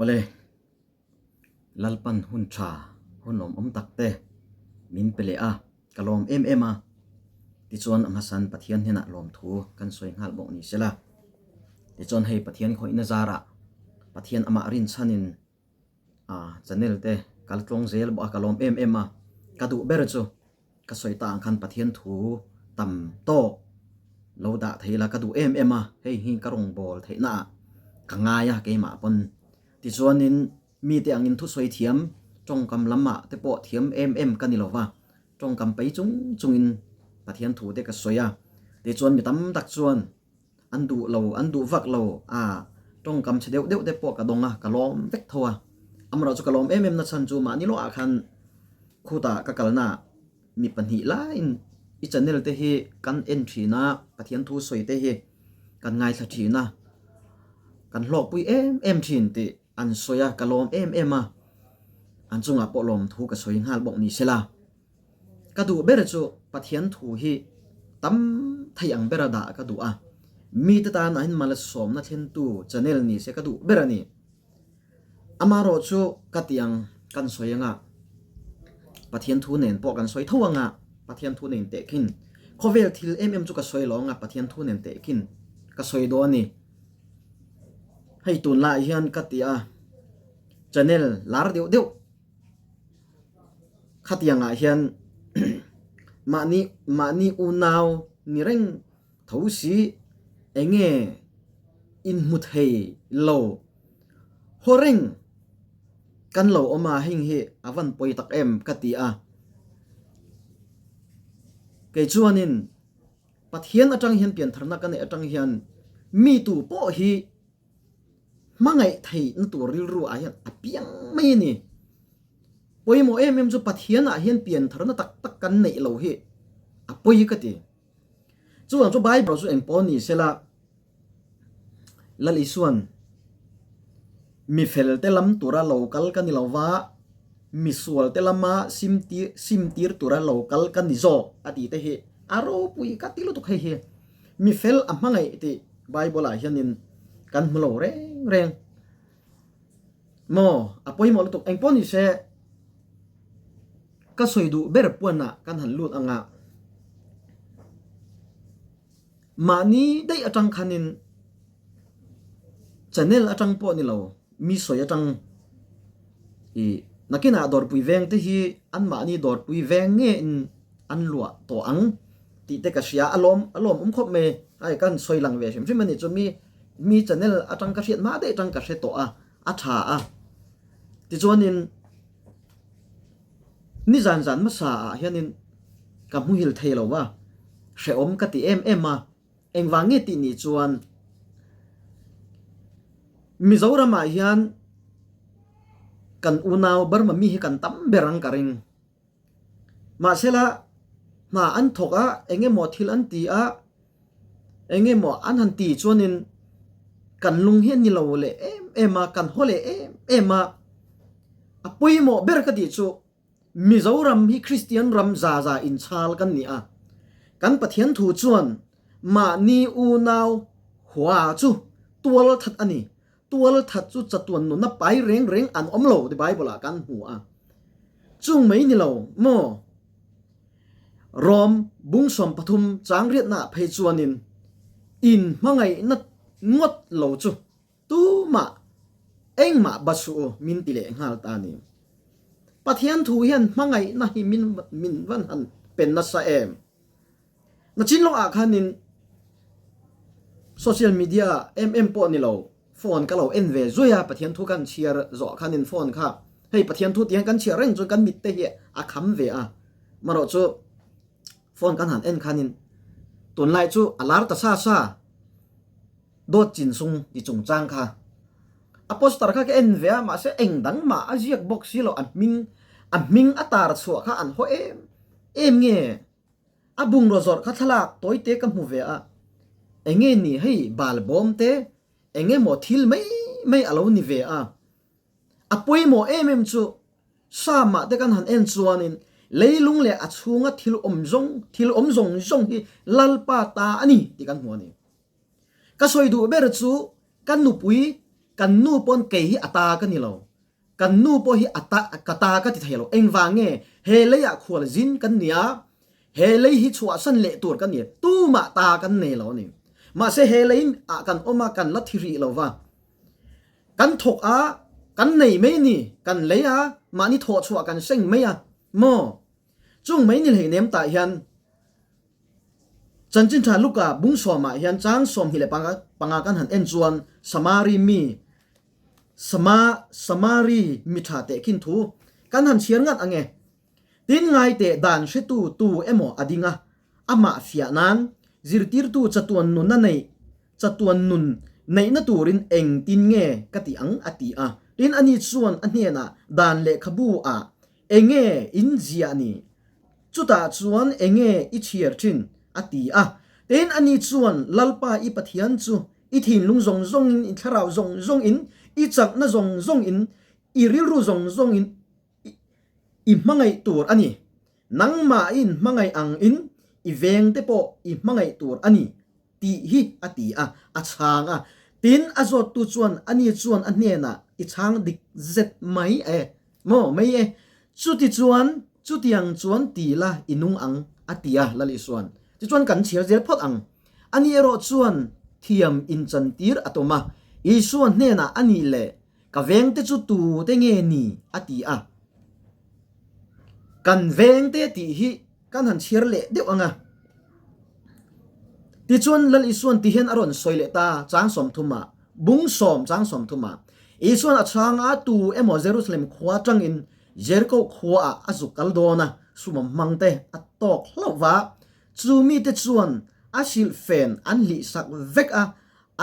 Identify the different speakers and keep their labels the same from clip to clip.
Speaker 1: Awle, Lalpan hun tha, hun lawmawm tak te min pe leh a, ka lawm em em a. Tichuan a hmasan Pathian hnenah lawmthu kan sawi nghal bawk ni sela. Tichuan hei Pathian khawihna zarah Pathian amah rinchhanin a channel te kal tlawng zel bawk a, ka lawm em em a. Ka duh ber chu ka sawi ta ang khan Pathian thu tam tawk lo dah thei la ka duh em em a, hei hi ka rawn bawl theihna ah ka ngai a keimah pawn. Tichuanin mite angin thusawi thiam tawngkam lamah te pawh thiam em em ka ni lo va, tawngkam pei chung chungin Pathian thu te ka sawi a, tichuan mi tam tak chuan An duh lo, an duh vak lo a, tawngkam chhe deuh deuh te pawh ka dawng a, ka lawm vek tho a. Amaherawh chu ka lawm em em na chhan chu mahni lawhah khan khutah ka kalna mi pahnih laiin i channel te hi kan en thin a, Pathian thu sawi te hi kan ngaithla thin a, kan hlawkpui em em thin tih an sawi a, ka lawm em em a. An chungah pawh lawmthu ka sawi nghal bawk ni sela. Ka duh ber chu Pathian thu hi tam thei ang bera dah ka duh a, mite tan a inmal sawmna thlentu channel ni se ka duh ber a ni. Amaherawh chu ka ti ang kan sawi anga Pathian thu nen pawh kan sawi tho anga Pathian thu nen tehkhin khawvel thil em em chu ka sawi lo anga Pathian thu nen tehkhin ka sawi dawn a ni. Hei tunlaiah hian ka ti a channel lar deuh deuh Khatiangah hian mahni mahni unau ni reng tho si enge inhmu thei lo haw reng kan lo awm a heng hi a van pawi tak em ka ti a. Kei chuanin Pathian atang hian piantharna ka neih atang hian mi tu pawh hi Hmangaih theihna tur rilru ah hian a piang mai a ni. Pawimawh em em chu Pathian ah hian piantharna tak tak kan neih lo hi a pawi ka ti. Chuvang chu Bible chu engpawh ni sela Lal Isuan mi fel te lam tura lo kal ka ni lova, mi sual te lama sim tir sim tir tura lo kal ka ni zawk a tih te hi a ropui ka ti lutuk hei hi. Mi fel a hmangaih tih Bible ah hianin kan hmu lo reng reng. Maw a pawimawh lutuk engpawh ni se ka sawi duh ber puanah kan han lut anga mahni daih atang khanin channel atang pawh ni lo mi sawi atang i nakinah dawrpui veng te hi anmahni dawrpui veng nge in an luah tawh ang. Tih te ka hria a lawm a lawm awm khawp mai ai kan sawi lang ve hrim hrim a ni chu mi mi channel atang ka hriat hma daih atang ka hre tawh a a tha a tichuanin ni zan zan hmasa ah hianin ka hmuhil thei lo va hrehawm ka ti em em a engvang nge tih ni chuan Mizoram ah hian kan unau Burma mi hi kan tam ber ang ka ring. Mahsela, hna an thawk a, eng emaw thil an ti a, eng emaw an han ti chuanin kan lung hi a ni lo leh em em a, kan haw leh em em a. A pawimawh ber ka tih chu Mizoram hi Kristian ram za za inchhal kan ni a, kan Pathian thu chuan mahni unau hua chu tual that a ni. Tual that chu chatuan nuna pai reng reng an awm lo ti Bible ah kan hmu a. Chung mai ni lo maw? Rom bung 13 chang riatna ah phei chuanin in hmangaihna ngawt lo chu tumah engmah ba suh u min ti leh nghal ta a ni. Pathian thu hian hmangaihna hi min min van han pen nasa em? Nachin lawng ah khanin social media em em pawh ni lo phone ka lo en ve zui a Pathian thu kan chhiar zawh khanin phone kha hei Pathian thu tiang kan chhiar reng chuan kan mit te hi a kham ve a marawh chu phone kan han en khanin tunlai chu a lar ta sa sa dawt chin sung ti chungchang kha a poster kha ka en ve a mahse eng dang mah a ziak bawk si lo a hming a hming a tar chhuah kha an haw em em nge. A bungraw zawrh kha thlalak tawite ka hmu ve a, enge ni hei bal bawm te eng emaw thil mai mai a lo ni ve a. A pawimawh em em chu Psalm-ah te kan han en chuanin leilung leh a chhunga thil awm zawng thil awm zawng zawng hi Lalpa ta a ni tih kan hmu a ni. Ka sawi duh ber chu ka nupui. Kan nu pawn kei hi a ta ka ni lo. Kan nu pawh hi a ta, ka ta ka ti thei lo. Engvang nge he leiah khual zin kan ni a, he lei hi chhuahsan leh tur kan ni, tumah ta kan nei lo a ni. Mahse he lei ah kan awm a, kan la thi rih lo va. Kan thawk a, kan nei mai a ni, kan lei a, mahni thawhchhuah kan seng mai a, maw? Chung mai ni hleinem tah hian Chanchin Tha Luka bung sawmah hian chang 25 kan han en chuan Samari mi Sama Samari mi tha tehkhin thu kan han chhiar ngat ang e. Tin ngaiteh dan hretu tu emaw a ding a, amah fiah nan zirtirtu chatuan nuna neih chatuan nun neihna turin engtin nge ka ti ang a ti a. Tin ani chuan a hnenah dan lehkhabu ah Enge in ziah ni? Chutah chuan enge i chhiar thin? a ti a. Tin, ani chuan, Lalpa i Pathian chu i thinlung zawng zawngin, i thlarau zawng zawngin, i chakna zawng zawngin, i rilru zawng zawngin i hmangaih tur a ni. Nangmah i inhmangaih angin i vengte pawh i hmangaih tur a ni, tih hi a ti a, a chhang a. Tin, a zawttu chuan ani chuan a hnenah, I chhang dik zet mai e, maw mai e, chuti chuan chutiang chuan ti la i nung ang, a ti a, Lal Isuan. Tichuan kan chhiar zel phawt ang. Ani erawh chuan thiam inchantir a tum a, Isua hnenah a nih leh Ka vengte chu tute nge ni? a ti a. Kan vengte tih hi kan han chhiar leh deuh ang a. Tichuan Lal Isuan ti hian a rawn sawi leh ta chang 30 ah, bung sawm chang 30 ah. Isuan a chhang a tu emaw Jerusalem khua tangin Jericho khua ah a zuk kal dawn a, sumam hmang te a tawk hlauh va, chu mite chuan a silhfen an hlihsak vek a,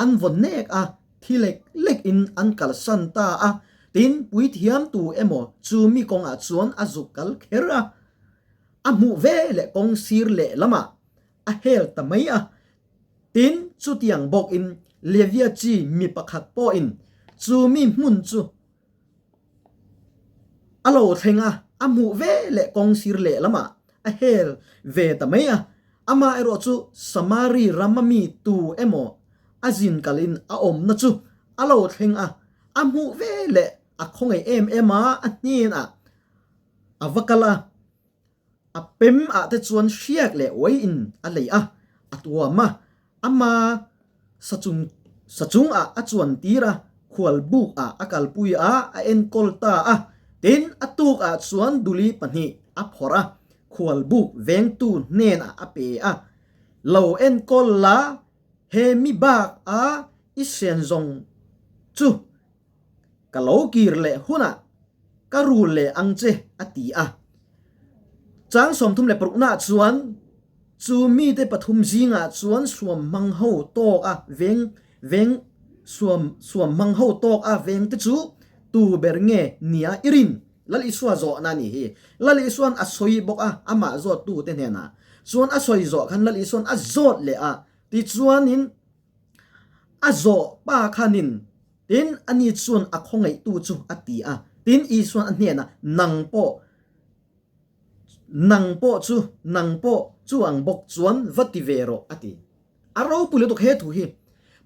Speaker 1: an vaw nek a, thi lek lek in an kalsan ta a, tin puithiam tu emaw chu mi kawngah chuan a zuk kal kher a, a hmuh ve leh kawng sir leh lamah a hel ta mai a, tin chutiang bawkin Levia chi mi pakhat pawhin chu mi hmun chu A lo thleng a, a hmuh ve leh kawng sir leh lamah a hel ve ta mai a. Amah erawh chu Samari rama mi tu emaw a zin kalin a awmna chu a lo thleng a, a hmuh ve leh a khawngaih em em a, a hnenah a va kal a. A pem ah te chuan hriak leh uai in a lei a, a tuam a, ama sachung sachung ah a chuan tir a, khual buk ah a kalpui a, a enkawl ta a. Tin, a tuk ah chuan duli pahnih a phawrh a, khual buk vengtu hnen ah a pe a, Lo enkawl la, he mi bak a i sen zawng chu Ka lo kir leh hunah ka rul leh ang che, a ti a. Chang 36 nah chuan chu mite pathum zingah chuan suam hmang ho tawk a veng veng suam suam hmang ho tawk a veng te chu tu ber nge nia i rin? Lal Isua zawhna a nih hi. Lal Isuan a sawi bawk a, amah zawttu te hnenah chuan a sawi zawh khan Lal Isuan a zawt leh a, tichuanin A zawh pa khanin, tin, ani chuan a khawngaihtu chu a ti a. Tin, Isuan a hnenah, Nang pawh, nang pawh chu, nang pawh chu ang bawk chuan va ti ve rawh, a ti. A ropui lutuk he thu hi.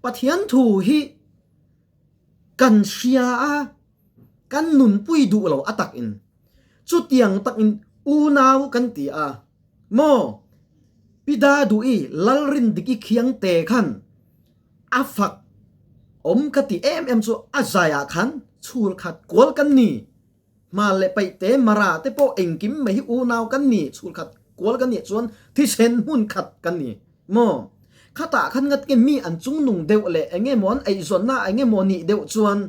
Speaker 1: Pathian thu hi kan hria a, kan nunpui duh lo a takin. Chutiang takin unau kan ti a. Maw? Pi Daduhi Lalrindiki Khiangte khan a fak awm ka ti em em chu a zaiah khan chhul khat kual kan ni. Hmal leh Paihte Mara te pawh engkim mai hi unau kan ni, chhul khat kual kan nih chuan thisen hmun khat kan ni. Maw? Khatah khan ngat nge mi an chungnung deuh leh eng emaw an eizawnna eng emaw nih deuh chuan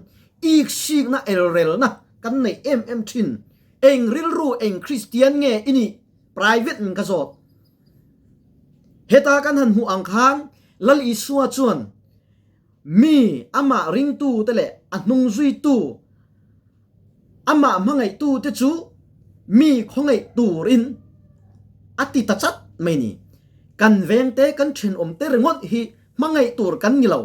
Speaker 1: iksikna elrelna kan neih em em thin. Eng rilru eng Kristian nge i nih? Private in ka zawt. Heta kan han hmuh ang khan Lal Isua chuan mi amah ringtu te leh a hnung zuitu amah hmangaihtu te chu mi khawngaih turin a ti ta chat mai ni. Kan vengte kan thenawm te ringawt hi hmangaih tur kan ni lo.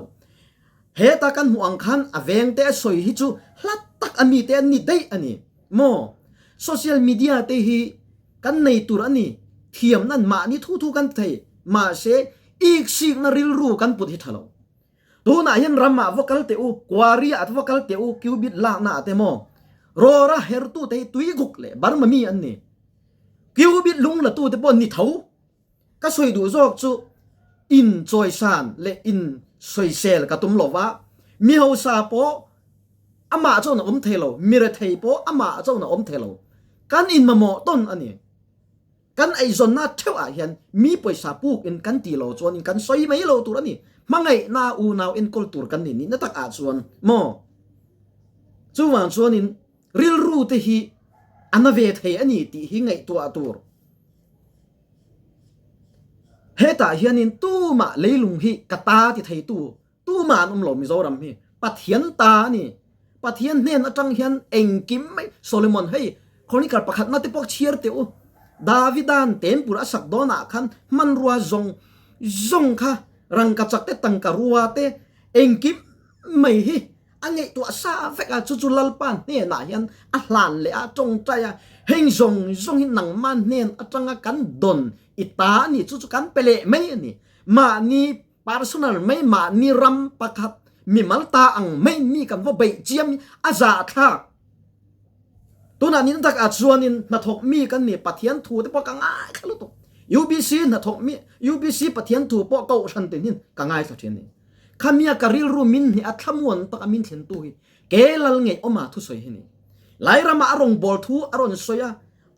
Speaker 1: Heta kan hmuh ang khan a vengte a sawi hi chu hla tak a mite an ni daih a ni maw? Social media te hi kan nei tur a ni, thiamna an mahni thu thu kan ti thei, mahse iksikna rilru kan put hi tha lo. Tunah hian ramah va kal teh u, quarry-ah te va kal teh u, cubit laknaah te maw? Rawra hertute hi tuiguk leh Burma mi an ni. Cubit lung latute pawh ni tho. Ka sawi duh zawk chu in chawisan leh in sawisel ka tum lo va, mi hausa pawh amah chuan a awm thei lo, mi rethei pawh amah chuan a awm thei lo. Kan inmamawh tawn a ni. Kan eizawnna theuh ah hian mi pawisa puk in kan ti lo chuan in kan sawi mai lo tur a ni. Hmangaihna unau enkawl tur kan ni nihna tak ah chuan maw? Chuvang chuan in rilru te hi a na ve thei a ni tih hi ngaihtuah tur. Hetah hian in tumah leilung hi ka ta ti thei tu Tumah an awm lo Mizoram hi Pathian ta a ni. Pathian hnen atang hian engkim mai Solomon hei Chronicle pakhatna te pawh chhiar teh u. Davidan tempur a sak dawnah khan hmanrua zawng zawng kha rangkachak te tangka rua te engkim mai hi a ngaihtuah sa vek a chu chu Lalpa hnenah hian a hlan leh a tawngtai a heng zawng zawng hi nangmah hnen atanga kan dawn i ta a ni chu chu kan pe leh mai a ni. Mahni Personal mai mahni ram pakhat mimal ta ang mai mi kan va beih chiam hi a zahthlak. Tunah ni tak ah chuanin hnathawk mi kan ni Pathian thu te pawh ka ngaithla lutuk. UBC hnathawk mi UBC Pathian thu pawh kohhran tin hin ka ngaithla thin ni. Khamia ka rilru min hne a thlamuan tak a min thlen tu hi ke lal ngei awma thusawi hi ni. Lairama a rawngbawl thu a rawn sawi a,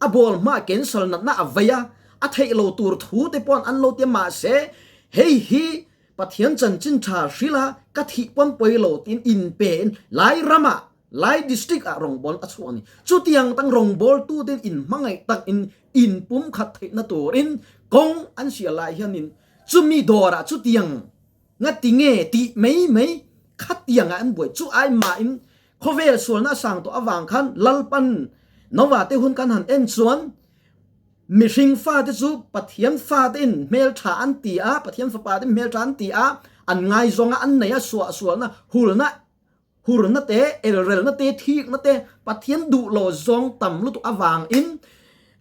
Speaker 1: A ball hma cancel natna a vei a, a theih lo tur thu te pawn an lo ti a mahse hei hi Pathian chanchin tha hrila ka thih pawn pawi lo tiin inpe in Lai ramah Lai district ah rawngbâwl a chhuah a ni. Chutiang tang rawngbâwl tu ten in hmangaih tak in inpumkhat theihna turin kawng an hria lai hianin chumi dawrah chutiang Ngati nge tih mai mai khatianga an buai chu ai mahin khawvel sualna a sang tawh avang khan Lalpan Noah te hun kan han en chuan mihring fate chu Pathian fate in hmeltha an ti a, Pathian fapa te hmeltha an ti a, an ngaizawng a, an nei a, suahsualna, hulna Hurna te, elrelna te, thikna te, Pathian duh lo zawng tam lutuk avangin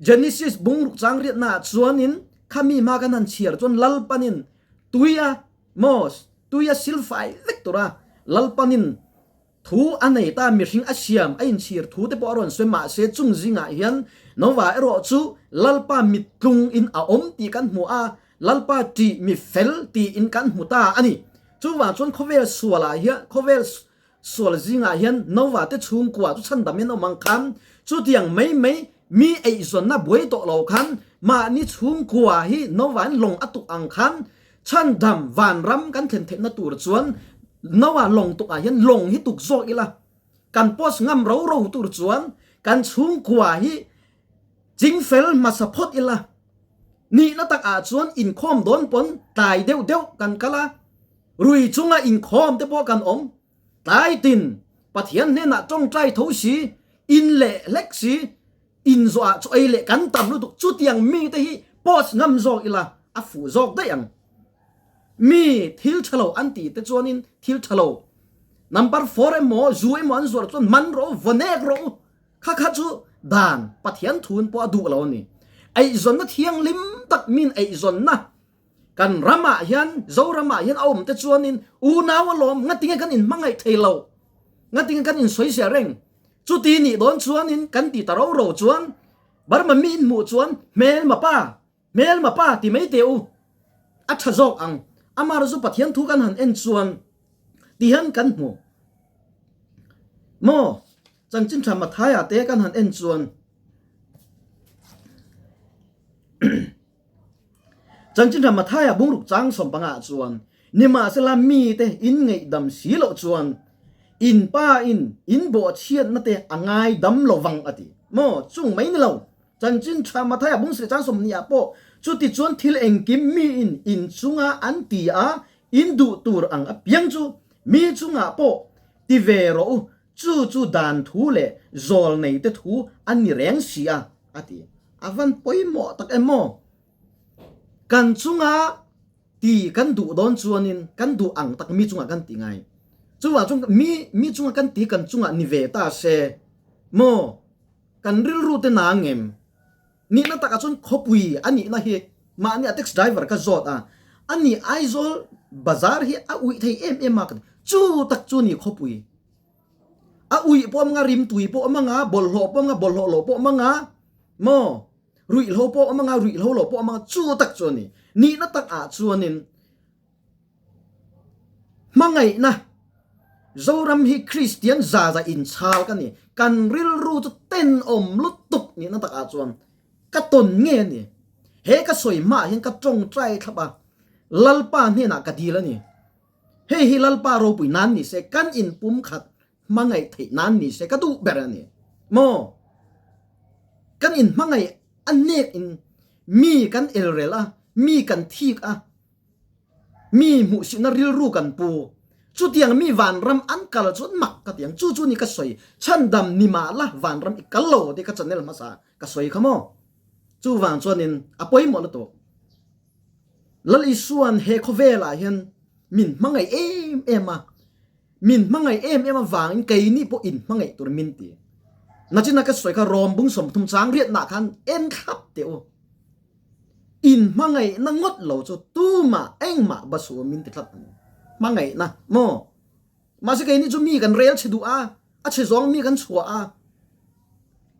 Speaker 1: Genesis bungruk chang riatnaah chuanin khami hma kan han chhiar chuan Lalpanin tuia Mos, tuia silfai vek tura Lalpanin thu a nei ta mihring a siam a inchhir thu te pawh a rawn sawi mahse chung zingah hian Nova erawh chu Lalpa mittlung in a awm tih kan hmu a, Lalpa ṭih mi fel tiin kan hmu ta a ni. Chuvang chuan khawvel sualah hian khawvel sual zingah hian Nova te chhungkua chu chhandam in awm ang khan chutiang mai mai mi eizawnna buai tawh lo khan mahni chhungkua hi Nova in lawng a tuk ang khan chhandam vanram kan thlen theihna tur chuan Nova lawng tuk ah hian lawng hi tuk zawk ila kan post ngam ro ro tur chuan kan chhungkua hi chingfel hmasa phawt ila. Nihna takah chuan inkhawm dawn pawn tlai deuh deuh kan kal a, rui chunga inkhawm te pawh kan awm. Tlai tin Pathian hnenah tawngtai tho si, in leh hlek si, inzawhah chaw ei leh kan tam lutuk. Chutiang mite hi post ngam zawk ila a fuh zawk daih ang. Mi thil tha lo an tih te chuanin thil tha lo number four emaw zu emaw an zuar chuan man rawh u, vawnek rawh u. Kha kha chu dan Pathian thun pawh a duh lo a ni. Eizawnna thianghlim tak min eizawnna kan ramah hian Zoramah hian a awm te chuanin unau alawm ngatinge kan inhmangaih thei lo, ngatinge kan insawisel reng. Chuti nih dawn chuanin kan ti ta ro ro chuan Burma mi inhmuh chuan hmelma pa, hmelma pa ti mai teh u, a tha zawk ang. Amar chu Pathian thu kan han en chuan ti hian kan hmu. Maw? Chanchin tha Mathaia te kan han en chuan Chanchin tha Mathaia bungruk chang sawmpangah chuan nimahsela mite in ngaihdam si loh chuan in pa in in bawhchhiatna te a ngaidam lo vang a ti. Maw? Chung mai ni lo. Chanchin tha Mathaia bungsri chang sawmhnih ah pawh chuti chuan thil engkim mi in in chunga an ti a in duh tur ang apiang chu mi chungah pawh ti ve rawh u Chu chu dan thu leh zawl nei te thu a ni reng si a, a ti. A van pawimawh tak em maw? Kan chunga ti kan duh dawn chuanin kan duh ang tak mi chungah kan ti ngai. Chuvang chuan mi mi chunga kan ti kan chungah ni ve ta se maw? Kan rilru te na ngem? Nihna takah chuan khawpui a nihna hi mahni a taxi driver ka zawt a, a ni Aizawl. Bazar hi a uih thei em em a ka ti. Chu tak chu ni khawpui. A uih pawh a awm anga, rimtui pawh a awm anga, bawlhhlawh pawh a awm anga, bawlhhlawh loh pawh a awm anga, maw? Ruihhlo pawh a awm anga, ruihhlo loh pawh a awm anga, chu tak chu a ni. Nihna tak ah chuanin Hmangaihna, Zoram hi Kristian za za inchhal ka ni. Kan rilru chu tenawm lutuk nihna takah chuan ka tawn nge a ni. He ka sawi hmaah hian ka tawngtai thlap a, Lalpa hnenah ka dil a ni. Hei hi Lalpa ropui nan ni se, kan inpumkhat hmangaih theih nan ni se ka duh ber a ni. Maw? Kan inhmangaih a nek in mi kan elrel a, mi kan thik a, Mi hmuhsihna rilru kan pu. Chutiang mi vanram an kal chuan mak ka ti ang. Chu chu ni ka sawi. Chhandam ni mah la vanram i kal lo tih ka channel hmasa ka sawi kha maw. Chuvang chuanin a pawimawh lutuk. Lal Isua'n he khawvelah hian min hmangaih em em a. Min hmangaih em em avangin keini pawh inhmangaih tur min ti. Nachina ka sawi kha Rom bung 30 chang riatnah khan en thlap teh u. Inhmangaihna ngawt lo chu tumah engmah ba suh min ti tlat a ni. Hmangaihna maw? Mahse keini chu mi kan rel chhe duh a, a chhe zawng mi kan chhuah a.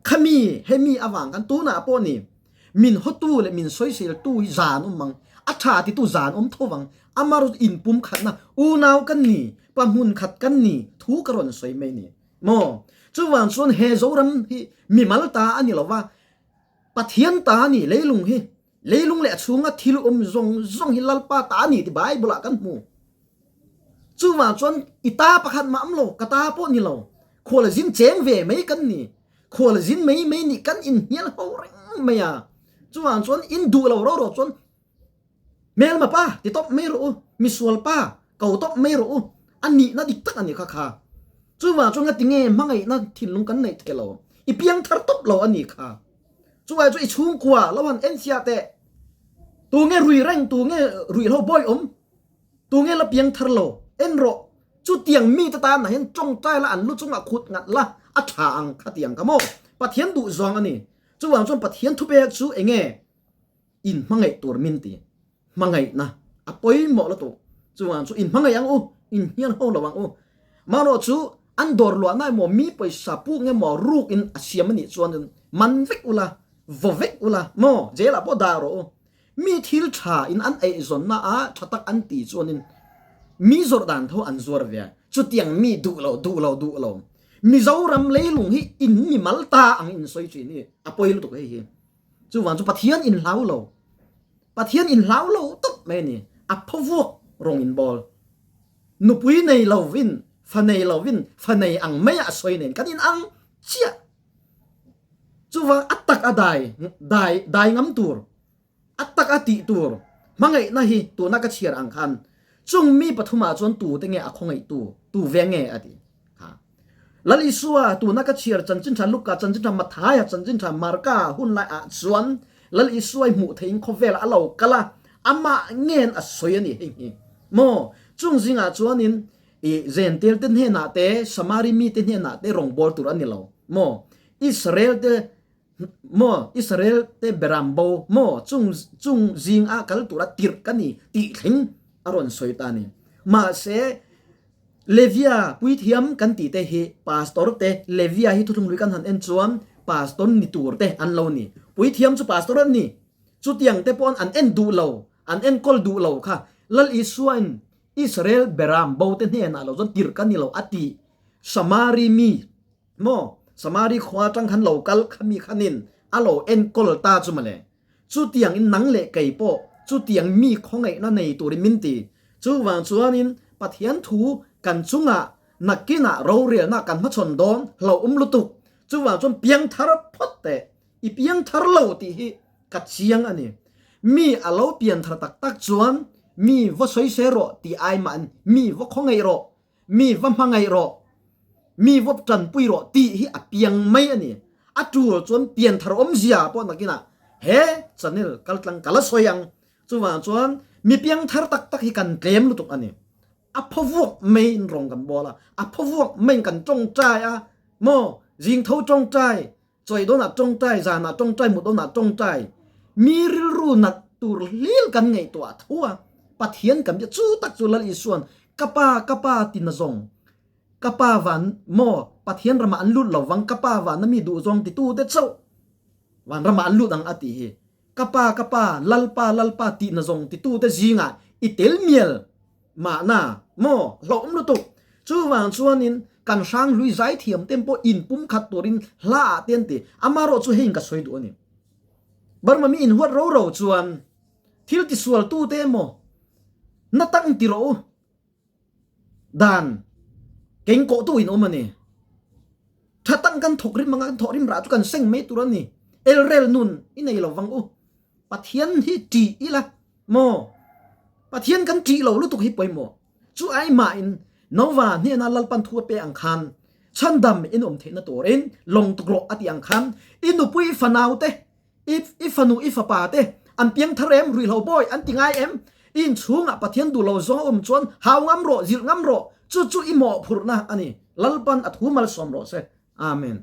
Speaker 1: Khami, hemi avang khan tunah pawh ni min hawtu leh min sawiseltu hi zan awm ang, a tha titu zan awm tho vang, amar inpum khatna unau kan ni, pa hmun khat kan ni thu ka rawn sawi mai ni maw? Chuvang chuan he Zoram hi mimal ta a ni lo va, Pathian ta a ni leilung hi, leilung leh a chhunga thil awm zawng zawng hi Lalpa ta a ni ti Bible ah kan hmu. Chuvang chuan i ta pakhat mah awm lo, ka ta pawh ni lo, khual zin cheng ve mai kan ni, khual zin mai mai nih kan inhnial ho reng mai a. Chuvang chuan in duh lo ro ro chuan Hmelma pa ti tawp mai rawh u, misual pa ko tawp mai rawh u, a nihna dik tak a ni kha kha. Chuvang chuan ngati nge hmangaihna thinlung kan neih thei lo, i piang thar tawp lo a ni kha. Chuvai chu i chhungkua lo han en chiah teh, tu nge rui reng, tu nge ruihhlo bawi awm, tu nge la piang thar lo, en rawh. Chutiang mite tanah hian tawngtai la an lu chungah khut ngat la a tha ang kha tiang kha maw. Pathian duh zawng a ni. Chuvang chuan Pathian thupek chu enge? Inhmangaih tur min ti. Hmangaihna a pawimawh lutuk. Chuvang chu inhmangaih ang u, inhnial ho lo ang u. Marawh chu an dawr luahna emaw mi pawisa puk nge maw ruk in a siam a nih chuan man vek ula, vaw vek ula maw jail ah pawh dah rawh u. Mi thil tha in an eizawnna ah tha tak an ti chuanin mi zawrh dan tho an zuar ve a. Chutiang mi duh lo, duh lo, duh lo. Mizoram leilung hi in mimal ta ang in sawi thin hi a pawi lutuk hei hi. Chuvang chu Pathian in hlau lo. Pathian in hlau lo tawp mai a ni. A phaw vuak rawng in bawl. Nupui nei lovin, fa nei lovin, fa nei ang mai a sawi nen kan in ang chiah. Chuvang a tak a dai, dai, dai ngam tur. A tak a tih tur hmangaihna hi tuna ka chhiar ang khan chung mi pathumah chuan tute nge a khawngaihtu, tu ve nge a ti kha. Lal Isua tuna ka chhiar chanchin tha Luka chanchin tha Mathaia chanchin tha Marka hun lai ah chuan Lal Isua i hmuh theihin khawvel a lo kal a, amah ngen a sawi a ni hei hi maw. Chung zingah chuanin i Zentel te hnenah te Samari mite hnenah te rawngbâwl tur a ni lo maw. Israel te Maw Israel te beram bo maw chung chung zing a kal tura tirh ka ni tih thleng a rawn sawi ta a ni. Mahse Levia puithiam kan tih te hi pastor te Levia hi thuthlung lui kan han en chuan pastor ni tur te an lo ni. Puithiam chu pastor an ni. Chutiang te paw'n an en duh lo, an enkawl duh lo kha Lal Isuain Israel beram bo te hnenah lo chuan tirh ka ni lo a ti. Samari mi Maw? Samari khua atang khan lo kal khami khanin a lo enkawl ta chu mawle. Chutiang in nang leh kei pawh chutiang mi khawngaihna nei turin min ti. Chuvang chuanin Pathian thu kan chungah nakinah rorelna kan hmachhawn dawn hlauhawm lutuk. Chuvang chuan piangthar phawt teh. I piangthar lo tih hi ka chiang a ni. Mi a lo pianthar tak tak chuan mi va sawi se rawh tih ai mahin mi va khawngaih rawh Mi va hmangaih rawh, mi va tanpui rawh tih hi a piang mai a ni. A tul chuan pianthar awmzia pawh nakinah he channel kaltlang ka la sawi ang. Chuvang chuan mi piangthar tak tak hi kan tlem lutuk a ni. A phaw vuak maiin rawng kan bawl a, a phaw vuak maiin kan tawngtai a, maw zingtho tawngtai, Chawi dawnah tawngtai, zanah tawngtai, mut dawnah tawngtai. Mi rilru nat tur hlil kan ngaihtuah tho a. Pathian kan bia chu tak chu Lal Isuan ka pa ka pa ti na zawng ka pa van maw Pathian ramah an lut lo vang ka pa van a mi duh zawng titu te chauh van ramah an lut ang a tih hi. Ka pa ka pa Lalpa Lalpa tih na zawng titu te zingah i tel mial Mahna, maw, hlauhawm lutuk. Chuvang chuanin kan hranghlui zaithiam te pawh inpumkhat turin hla ah te an ti. Amaherawh chu heiin ka sawi duh a ni. Burma mi inhuat ro ro chuan thil tisual tu te emaw na tak ti rawh u dan keng kawh tu in awm a ni. Tha tak kan thawk rim anga kan thawh rim rah chu kan seng mai tur a ni. Elrel nun i nei lo vang u. Pathian hi ṭih ila maw? Pathian kan ṭih lo lutuk hi pawimawh. Chu ai mahin Nova hnena Lalpan thu a pe ang khan chhandam in awm theihna turin lawng tuk rawh a ti ang khan i nupui i fanau te, i i fanu i fapa te an piang thar em, ruihhlo bawi an ti ngai em? I inchhungah Pathian duh lo zawng a awm chuan hau ngam rawh, zilh ngam rawh. Chu chu i mawhphurhna a ni. Lalpan a thu malsawm rawh se. Amen.